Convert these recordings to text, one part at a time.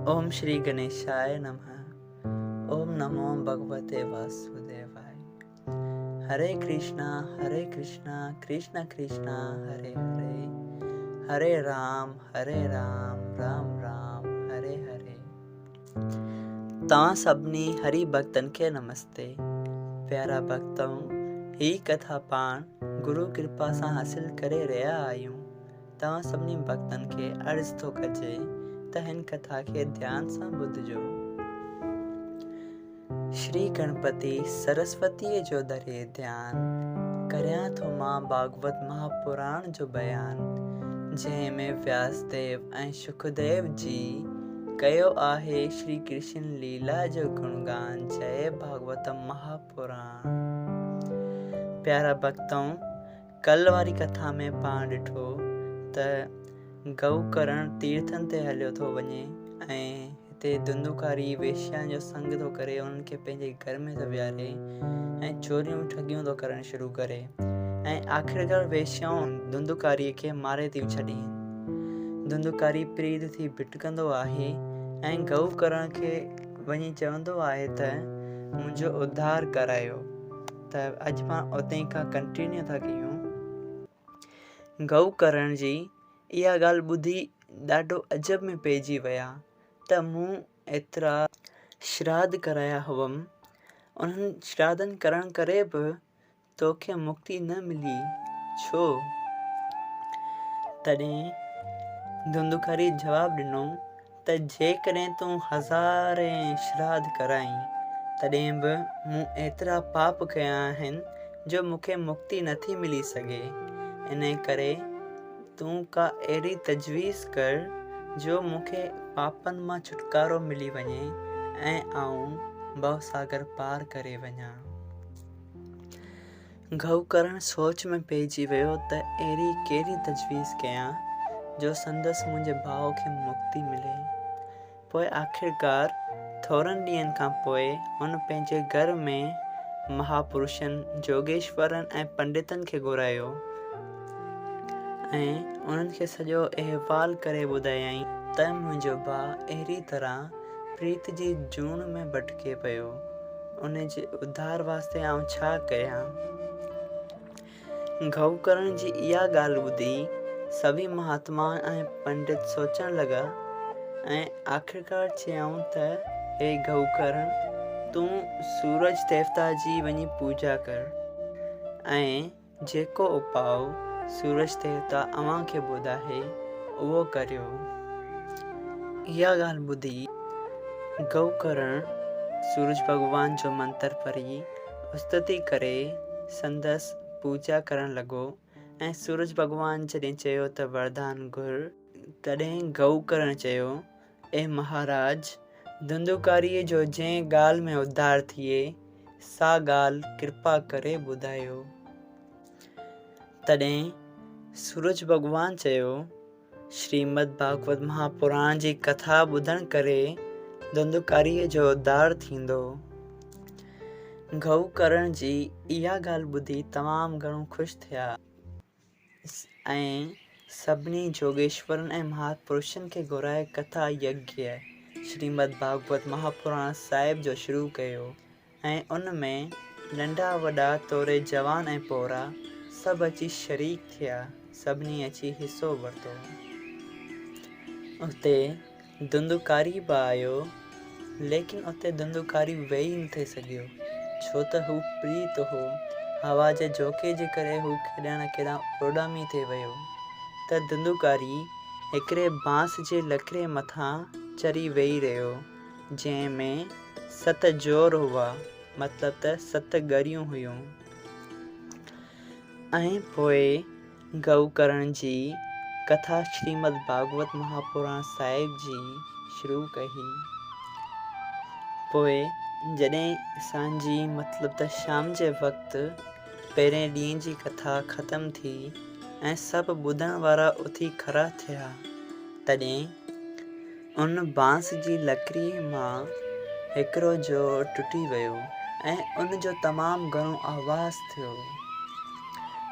اوم شري گنيشاء نمه اوم نمو ڀڳوتي واسوديواء هري ڪرشنا هري ڪرشنا ڪرشنا ڪرشنا هري هري هري رام هري رام رام رام هري هري. توهان سڀني هري ڀڳتن کي نمستي. پيارا ڀڳتؤ هي ڪٿا پاڻ گرو ڪرپا سان حاصل ڪري رهيا آهيون. توهان سڀني ڀڳتن کي عرض ٿو ڪجي ته هن ڪٿا کي ڌيان سان ٻڌجو. شري گڻپتي سرسوتيء جو ڌري ڌيان، ڪريان ٿو مان ڀاڳوت مهاپراڻ جو بيان، جنهن ۾ وياسديو ۽ شڪديو جي ڪيو آهي شري ڪرشن ليلا جو گڻگان جئي ڀاڳوتم مهاپراڻ. پيارا ڀڳتؤ! ڪل واري ڪٿا ۾ پاڻ ڏٺو ته گئو ڪرڻ تيرٿن تي هليو ٿو وڃي ۽ هتي ڌنڌوڪاري ويشيائن جو سنگ ٿو ڪري انهن کي پنهنجي گهر ۾ ٿو ويهاري ۽ چوريون ٺڳيون ٿو ڪرڻ شروع ڪري ۽ آخرڪار ويشيائون ڌنڌوڪاريء کي ماري ٿيون ڇڏين. ڌنڌوڪاري پريت ٿي ڀٽڪندو آهي ۽ گئو ڪرڻ کي وڃي چوندو آهي ته منهنجو اڌار ڪرايو. ته اڄ پاڻ اتي کان ڪنٽينيو ٿا ڪيون. گئو ڪرڻ جي اها ڳالهه ٻڌي ڏاڍو عجب ۾ پئجي ويا ته مون ايترا شراڌ ڪرايا هئم، انهن شراڌن ڪرڻ ڪري به توکي مڪتي نه ملي ڇو؟ تڏهن ڌنڌوڪاري جواب ڏنو ته جيڪڏهن تون هزارين شراڌ ڪرائين، تڏهن به مون ايترا پاپ ڪيا آهن جو مون کي مڪتي نٿي ملي سگهي. انهيء ڪري تون ڪا اهڙي تجويز ڪر جو مون کي پاپن مان ڇوٽڪارو ملي وڃي ۽ آئون ڀوساگر پار ڪري وڃان. گهو ڪرڻ سوچ ۾ پئجي ويو ته اهڙي ڪهڙي تجويز ڪيان جو سندس منهنجي ڀاء کي مڪتي ملي. پوء آخرڪار ٿورن ڏينهن کان پوء هن پنهنجي گهر ۾ مهاپرشن، جوڳيشورن ۽ پنڊتن کي گهرايو ۽ انهن کي سڄو احوال ڪري ٻڌايائين ته منهنجو ڀاء اهڙي طرح پريت جي جوڻ ۾ ڀٽڪي پيو. ان جي اڌار واسطي آئون ڇا ڪريان؟ گهو ڪرڻ جي اها ڳالهه ٻڌي سڀئي مهاتما ۽ پنڊت سوچڻ لڳا ۽ آخرڪار چيائون ته اي گهو ڪرڻ! تون سورج ديوتا جي وڃي پوڄا ڪر ۽ جيڪو اپاء سورج ديوتا اوهان کي ٻڌائي، اهو ڪريو. اها ڳالهه ٻڌي گئوڪرڻ سورج ڀڳوان جو منتر پڙهي استتي ڪري سندس پوڄا ڪرڻ لڳو ۽ سورج ڀڳوان جڏهن چيو ته وردان گهر، تڏهن گئوڪرڻ چيو، اي مهاراج! ڌنڌوڪاريء جو جنهن ڳالهه ۾ اڌار ٿئي، سا ڳالهه ڪرپا ڪري ٻڌايو. تڏهن سورج ڀڳوان چيو، شريمد ڀاڳوت مهاپراڻ جي ڪٿا ٻڌڻ ڪري ڌنڌوڪاريء جو اڌار ٿيندو. گهو ڪرڻ جي اها ڳالهه ٻڌي تمام گهڻو خوش ٿيا. ۽ سڀني جوڳيشورن ۽ مهاپرشن کي گهرائي ڪٿا يگيه شريمد ڀاڳوت مهاپراڻ صاحب جو شروع ڪيو ۽ ان ۾ ننڍا وڏا توڙي جوان ۽ پوڙها سڀ اچي شريڪ ٿيا سڀني اچي حصو ورتو. اتي ڌنڌوڪاري به آيو، ليڪن اتي ڌنڌوڪاري ويهي نه ٿي سگهيو، ڇو ته هو پريت هو. هوا جي جهوڪي جي ڪري هو ڪيڏانهن نه ڪيڏانهن اڏامي ٿي ويو ته ڌنڌوڪاري هڪڙي بانس جي لڪڙي مٿان چڙهي ويهي رهيو، جنهن ۾ ست جور هئا، مطلب ته ست ڳريون هيون. ۽ پوء گئو ڪرڻ جي ڪٿا شريمد ڀاڳوت مهاپراڻ صاحب جي شروع ڪئي. پوء جڏهن سانجهي مطلب ته شام جي وقت پهرين ڏينهن جي ڪٿا ختم ٿي ۽ سڀ ٻڌڻ وارا اٿي کڙا ٿيا، تڏهن ان بانس جي لڪڙي مان هڪڙو جوڙ ٽٽي ويو ۽ ان جو تمام گهڻو آواز ٿيو.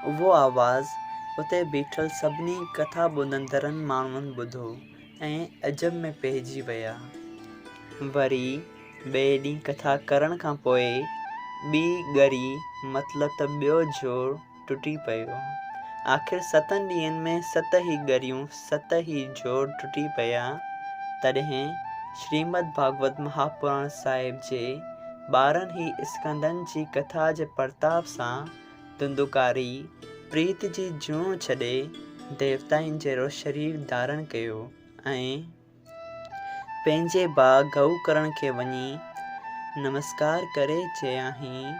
اهو آواز اتي بيٺل سڀني ڪٿا ٻڌندڙن ماڻهن ٻڌو ۽ عجب ۾ پئجي ويا. وري ٻئي ڏينهن ڪٿا ڪرڻ کان پوء ٻي ڳري مطلب ته ٻيو جوڙ ٽٽي پيو. آخر ستن ڏينهن ۾ ست ئي ڳريون ست ئي جوڙ ٽٽي پيا. تڏهن شريمد ڀاڳوت مهاپراڻ صاحب جي 12 ئي اسڪندن جي ڪٿا جي پرتاب سان ڌنڌوڪاري پريت جي جوڻ ڇڏي ديوتائن جهڙو شرير ڌارڻ ڪيو ۽. پنهنجي ڀاء گهو ڪرڻ کي وڃي نمسڪار ڪري چيائين،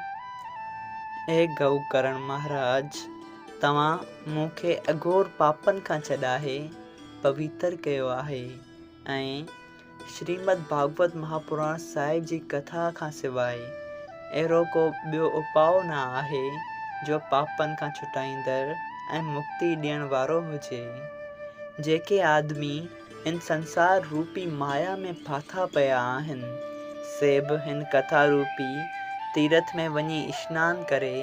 اي گهو ڪرڻ مهاراج! توهان مون کي اگهور پاپن کان ڇڏائي پويتر ڪيو آهي ۽ شريمد ڀاڳوت مهاپراڻ صاحب جي ڪٿا کان سواء اهڙو ڪو ٻيو اپاء نه آهي جو پاپن کان ڇٽائيندڙ ۽ مڪتي ڏيڻ وارو هجي. جيڪي آدمي هن سنسار روپي مايا ۾ ڦاٿا پيا آهن، سي به هن ڪٿا روپي تيرٿ ۾ وڃي اشنان ڪري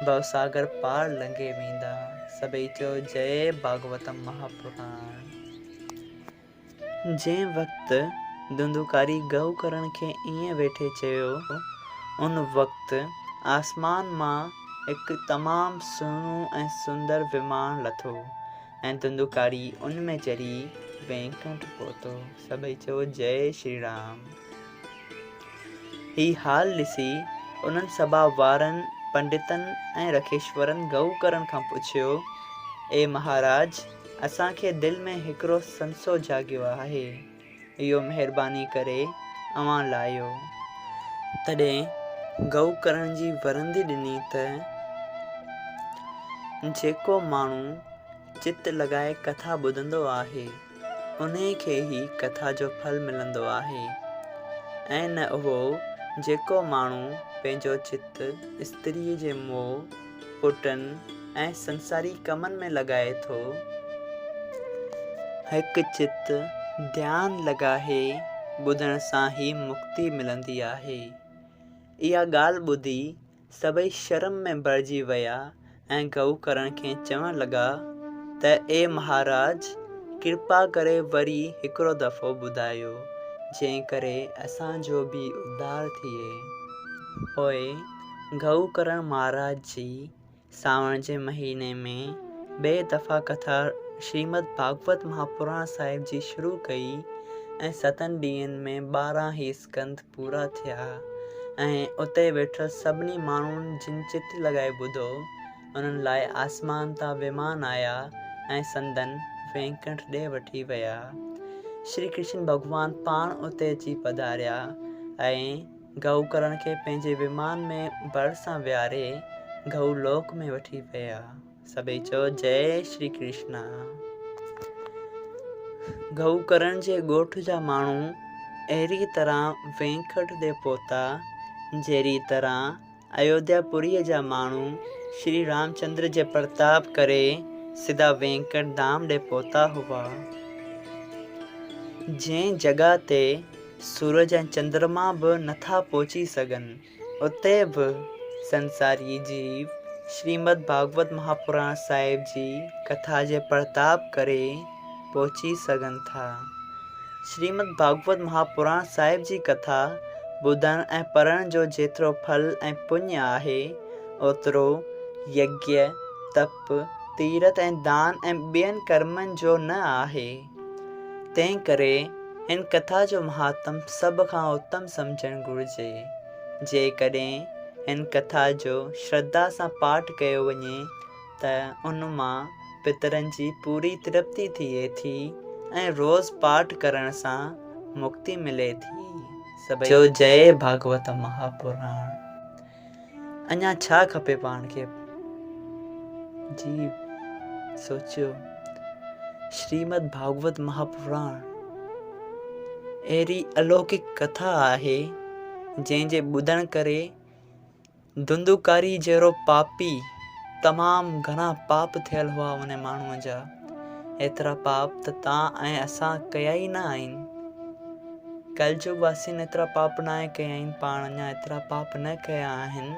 ڀوساگر پار لنگهي ويندا. سڀئي چئو جئي ڀاڳوتم مهاپراڻ. جنهن وقت ڌنڌوڪاري گهو ڪرڻ کي ائين ويٺي چيو، ان وقت آسمان مان هڪ تمام سهڻو ۽ سندر ومان لٿو ۽ ڌنڌوڪاري ان ۾ چڙهي وينڪنٺ پهتو. سڀئي چئو جئي شري رام. هي حال ڏسي انهن سڀا وارن پنڊتن ۽ رکيشورن گهو ڪرڻ کان پڇيو، اي مهاراج! اسان کي دل ۾ هڪڙو سنسو جاڳيو آهي، اهو مهرباني ڪري اوهان لاهيو. تڏهن گئو ڪرڻ جي ورندي ڏني ته، جيڪو ماڻهو چت لڳائي ڪٿا ٻڌندو آهي، انهي کي ئي ڪٿا جو ڦل ملندو آهي ۽ نه اهو جيڪو ماڻهو پنهنجو چت استريء جي موهه، پٽن ۽ سنساري ڪمن ۾ لڳائي ٿو. هڪ چت ڌيان لڳائي ٻڌڻ سان ئي مڪتي ملندي آهي. اها ڳالهه ٻڌي سڀئي شرم ۾ ڀرجي ويا ۽ گهو ڪرڻ کي چوڻ لڳا ته اي مهاراج! ڪرپا ڪري وري هڪڙو دفعو ٻڌايو، جنهن ڪري اسان جو به اڌار ٿئي. پوء گهو ڪرڻ مهاراج جي سانوڻ جي مهيني ۾ ٻئي دفعا ڪٿا شريمد ڀاڳوت مهاپراڻ صاحب جي شروع ڪئي ۽ ستن ڏينهن ۾ 12 ئي اسڪنڌ پورا ٿيا ۽ اتي ويٺل سڀني ماڻهن جن چت لڳائي ٻڌو انهن لاء آسمان تان ومان آيا ۽ سندن وينڪنٺ ڏي وٺي ويا. شري ڪرشن ڀڳوان پاڻ اتي اچي پڌاريا ۽ گهو ڪرڻ کي پنهنجي ومان ۾ ڀر سان ويهاري گهو لوڪ ۾ وٺي ويا. سڀئي چئو جئي شري ڪرشنا. گهو ڪرڻ جي ڳوٺ جا ماڻهو اهڙي طرح وينڪٽ تي پهتا، جهڙي طرح ايوڌيا پوريء جا ماڻهو شري رامچندر جي پرتاب ڪري سڌا وينڪٽ ڌام ڏي پهتا هئا. جنهن جڳهه تي سورج ۽ چندرما به نٿا پهچي سگهن، اتي به سنساري جيو شريمد ڀاڳوت مهاپراڻ صاحب جي ڪٿا جي پرتاب ڪري پهچي سگهن ٿا. شريمد ڀاڳوت مهاپراڻ صاحب جي ڪٿا ٻڌڻ ۽ پڙهڻ جو جيترو ڦل ۽ پڃ آهي، اوترو يگيه، تپ، تيرٿ ۽ دان ۽ ٻين ڪرمن جو نه آهي. تنهن ڪري هن ڪٿا جو مهاتم سڀ کان اتم سمجهڻ گهرجي. جيڪڏهن هن ڪٿا جو شرڌا سان پاٺ ڪيو وڃي ته ان مان پترن جي پوري ترپتي ٿئي ٿي ۽ روز پاٺ ڪرڻ سان مڪتي ملي ٿي. سڀئي چئو جئي ڀاڳوت مهاپراڻ. اڃا ڇا کپي پاڻ کي؟ جي سوچيو، شريمد ڀاڳوت مهاپراڻ اهڙي الوڪڪ ڪٿا آهي، جنهن جي ٻڌڻ ڪري ڌنڌوڪاري جهڙو پاپي، تمام گهڻا پاپ ٿيل هئا ان ماڻهوء جا، ايترا پاپ ته تان ۽ اسان ڪيا ئي نه آهن. ڪلجگ واسين ايترا پاپ ناهي ڪيا آهن، پاڻ اڃا ايترا پاپ نه ڪيا آهن،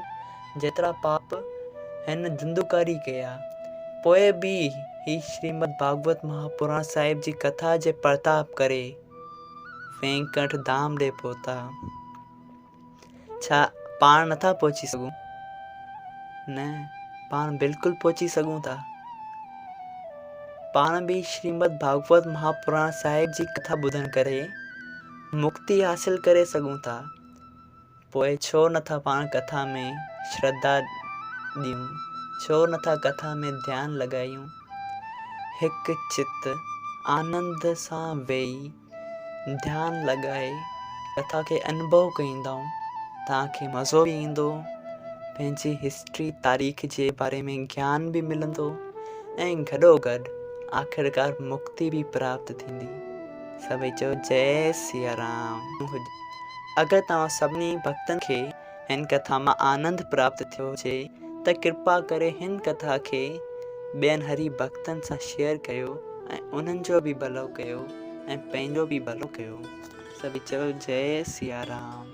جيترا پاپ هن ڌنڌوڪاري ڪيا. پوء به هي شريمد ڀاڳوت مهاپراڻ صاحب جي ڪٿا جي پرتاب ڪري وينڪنٺ ڌام ڏي پهتا. ڇا پاڻ نٿا پهچي سگهون؟ نه، پاڻ بلڪل پهچي سگهون ٿا. پاڻ به شريمد ڀاڳوت مهاپراڻ صاحب جي ڪٿا ٻڌڻ ڪري مڪتي حاصل ڪري سگهون ٿا. پوء ڇو نٿا پاڻ ڪٿا ۾ شرڌا ڏيون؟ ڇو نٿا ڪٿا ۾ ڌيان لڳايون؟ هڪ چت آنند سان ويهي ڌيان لڳائي ڪٿا کي انڀو ڪيندائون، توهان کي مزو به ايندو، پنهنجي هسٽري تاريخ جي باري ۾ گيان به ملندو ۽ گڏوگڏ آخرڪار مڪتي به پراپت ٿيندي. سڀئي چئو جئي سيا رام. اگر توهان سڀني ڀڳتن کي هن ڪٿا مان آنند پراپت ٿيو هجي ته ڪرپا ڪري هن ڪٿا کي ٻين هري ڀڳتن سان شيئر ڪيو ۽ انهن جو به ڀلو ڪيو ۽ پنهنجو به ڀلو ڪيو. سڀئي چئو جئي سيا رام.